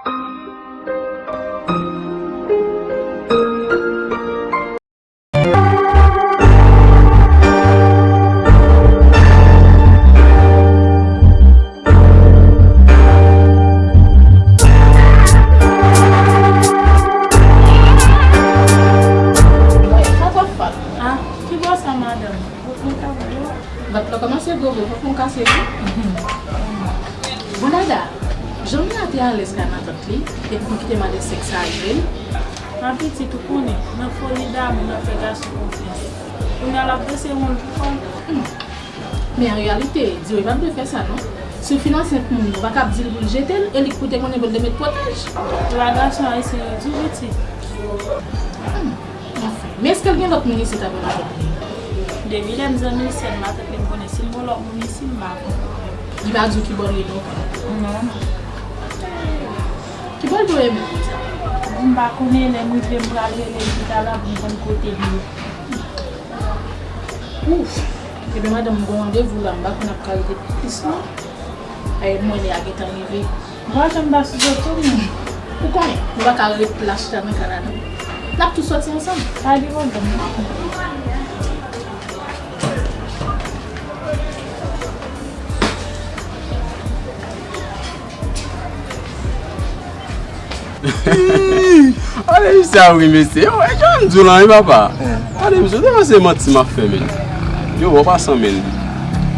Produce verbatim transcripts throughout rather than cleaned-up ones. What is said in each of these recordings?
Ah, ki bò sa, madanm? Ou konn ka ba yo? Vant lan kòmanse gwo vre, fòk nou kase wi. Bon, Dada, Jami a te alèz kay matant li, epi nou kite madanm sèk sa rive l. Ma pitit, ou konnen, nan foli damou, nan fè gason konfyans. Kounye a l ap danse wonn pou kò l. Men an reyalite, Dewey pa t dwe fè sa non. Si w fin ansent moun, ou pa ka ap di l pou l jete l, e li k pou te konnen pou l te met pwotèj. Lwa gason ayisyen yo di w pitit. Anfen, men èske l gen lòt moun isit avè matant li? Depi lè m zanmi l, sèl matant li m konnen. Si l gen lòt moun isit, m pa konnen. Li pa di w ki bò l rete ankò? Non. Ki bò l dwe renmen konsa? M pa konnen, lè m rive, m pral rele l pi ta la pou m konn kote l ye. Ouf! Ebyen, madanm, m gen yon randevou la, m pa konn ap ka rete plis non. Ay, mwen, lè a gentan rive. Mwen janm pa sou zòt tou, men. Ou konnen, nou pa ka ret la chita nan kay la, non. N ap tou sòti ansanm. Pa gen pwoblèm, non. Ale misye a wi, mesye. Yo, e jan m di w lan wi, papa. Ale misye, ou te panse manti m ap fè, men. Yo, w ap pase, men.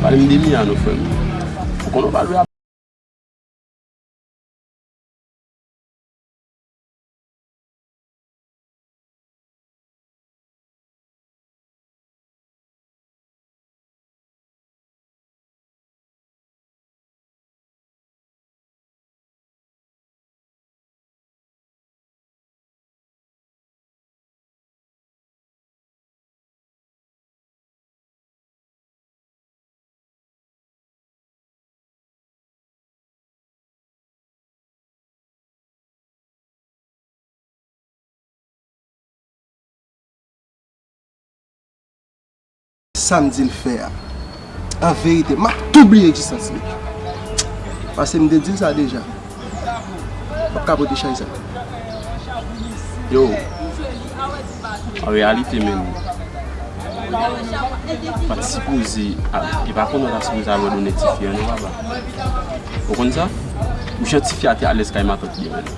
Pale m de Mia non, frè m. Ou konnen w pa dwe ap Sa m di l fè a, an verite, m ap tou bliye egzistans li. Paske m te di l sa deja. M ap ka pote chay sa. Yo, an reyalite menm, pa t sipoze, a, e pa konnen w ta sipoze abandone tifi an non, papa. Ou konn sa? Ou jan tifi a te alèz kay matant li menm.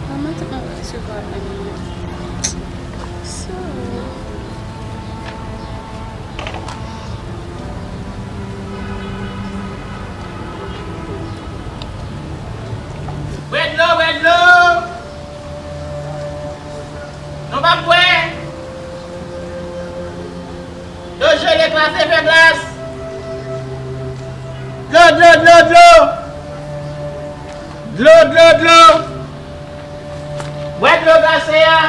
Kòman te mwen resevwa menm nan? So. Bwè dlo, bwè dlo! Nou p ap bwè! Dlo jele, glase, fè glas. Dlo, dlo, dlo, dlo. Dlo, dlo, dlo. Bwè dlo glase a.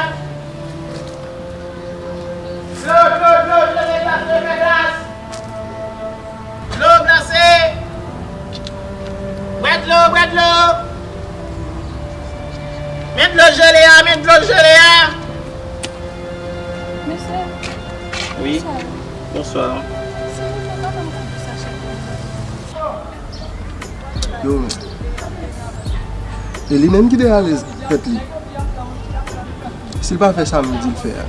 Dlo, dlo, dlo, jele, glase, fè glas. Dlo glase. Bwè dlo, bwè dlo. Men dlo jele a, men dlo jele a. Mesye, wi, bonswa. Bonswa. Silvouplè, pa ban m kat pou sachè dlo. Yo, men. E li menm ki te alèz tèt li. Si l pa fè sa m di l fè a.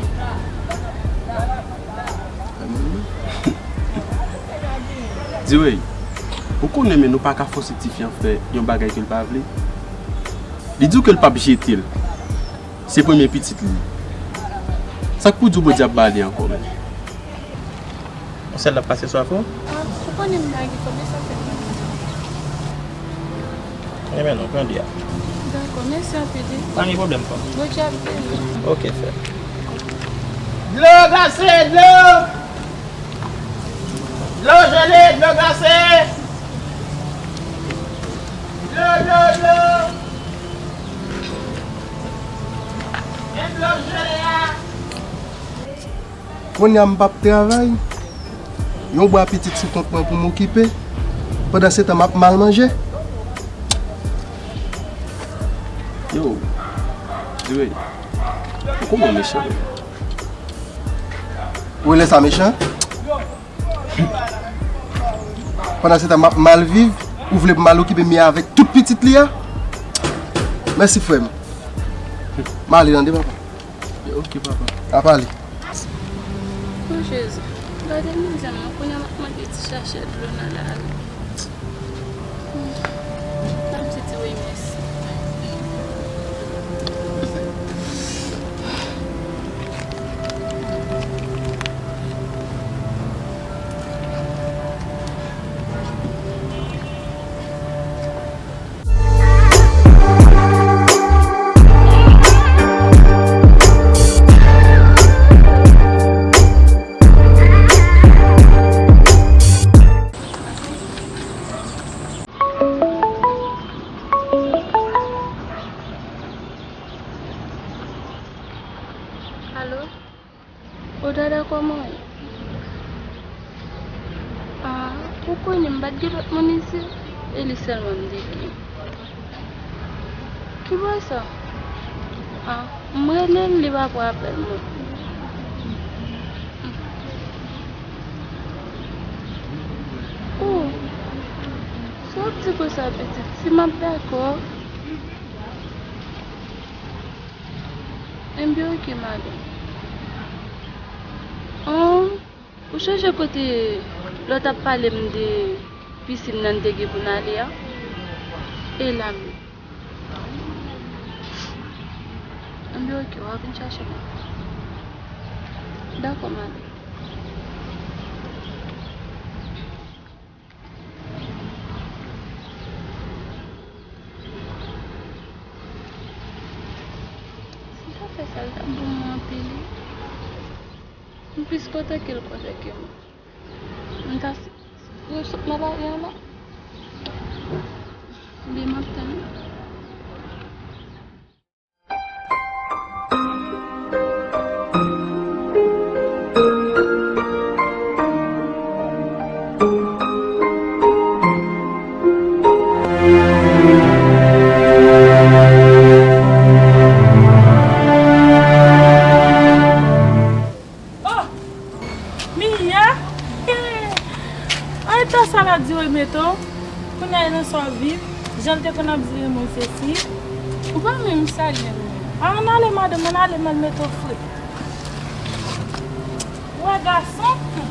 Dewey, ou konnen men nou pa ka fòse tifi an fè yon bagay ke l pa vle. Li di w ke l p ap jete l. Se premye pitit li. Sa k pou di w Bondye ap ba li ankò menm? Yon sèl l ap pase swa fò? Ah, ou konnen m lage kòb, e sa fè m pa vle. Ebyen non, pran de a. Dakò, mèsi anpil wi. Pa gen pwoblèm, frè m. Bondye ap beni w. Oke, frè m. Dlo glase, dlo! Dlo jele, dlo glase! Dlo, dlo, dlo! Men dlo jele a! Kounye a m p ap travay. Yon bwa pitit sou kont mwen pou m okipe. Pandan se tan, m ap mal manje. Yo, Dre, ou kòman mechan? Ou rele sa mechan? Pandan se tan, m ap mal viv, ou vle pou m al okipe Mia avèk tout pitit li a? Mèsi, frè m. M ale tande, papa. Ok, papa. A pale. O Jezi, gade mizè m nan, kounye a m ap mande ti sachè dlo nan lari. N ap di Dye mèsi. Alo? O Dada, kòman w ye? Ah, ou konnen m pa t gen lòt moun isi, e li sèlman m te gen. Kibò sa? Ah, m rele l, li pa pran apèl mwen. Oh, sa w ap di konsa, pitit? Si m ap dakò. Enben, ok, madanm. An, ou chonje kote lè w t ap pale m de pisin nan n te gen pou n ale a? E la menm. Enben, ok, w a vin chache m. Dakò, madanm. Si l ta fè sa, l t ap bon mwen anpil, wi. M plis kontan ke l kontan ke mwen. M ta s-, yo sot nan lari an la. Ebyen, m ap tann ou. Oh! Mia! An, e tan sa l ap dire Meto, kounye a e nan sa w ap viv, jan l te konn ap dire mwen sesi. Ou pa menm sa gen menm. A, ann ale, madanm, ann ale, m al mete w fre. Wè gason, hmm,